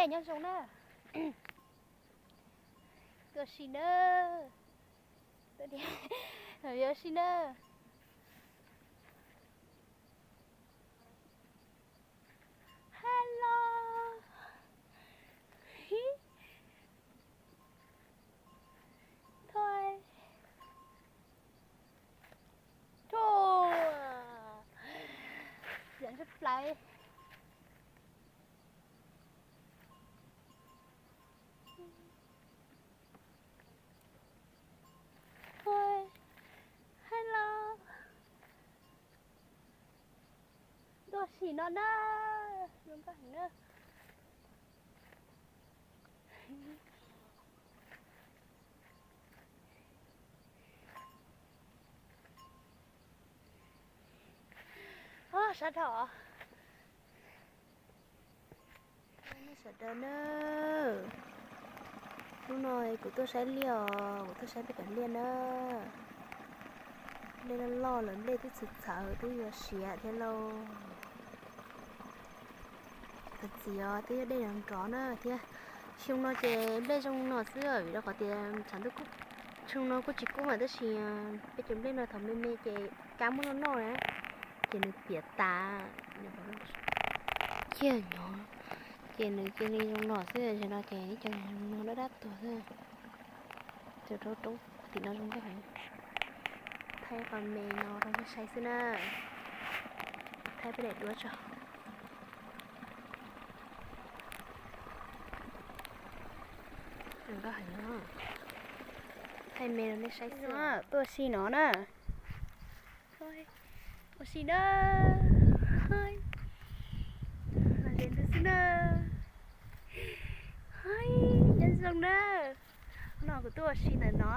Nyob zoo na. Tuaj si na. Tuaj si na. Hello. Thôi. Thôi. Dẫn rất play. Thôi. Hello. Tuaj si no na. Zoo nkauj heev na. Sab dhau. Nej sawv daws na, hnub no kuv tuaj saib liaj os, kuv tuaj saib peb cov liaj na. Nplej loj loj lawm, nplej twb txhwv txhawv twb yuav siav thiab lauj. Txi os, twb yog dej nrov nrov na thiab. Xyoo no ces nplej zoo no xwb vim rau qhov tias tshav ntuj, xyoo no kuj tsis kub mas tab sis peb cov nplej no thaum me me ces kab muab noj noj na, ces nws piam tas, ciaj nyob, ces nws cia li zoo no xwb, zaum no ces ib co zoo no dab dab tuag xwb. Cov roob tim no zoo nkauj heev. Thaij qhov me no rau nej saib xwb na. Thaij peb daim duab tso. Zoo nkauj heev. Thaij me rau nej saib xwb. Tuaj si no na. Ua si na. Los ze ntawd xwb na. Nyob zoo na. No kuv tuaj ua si ntawm no.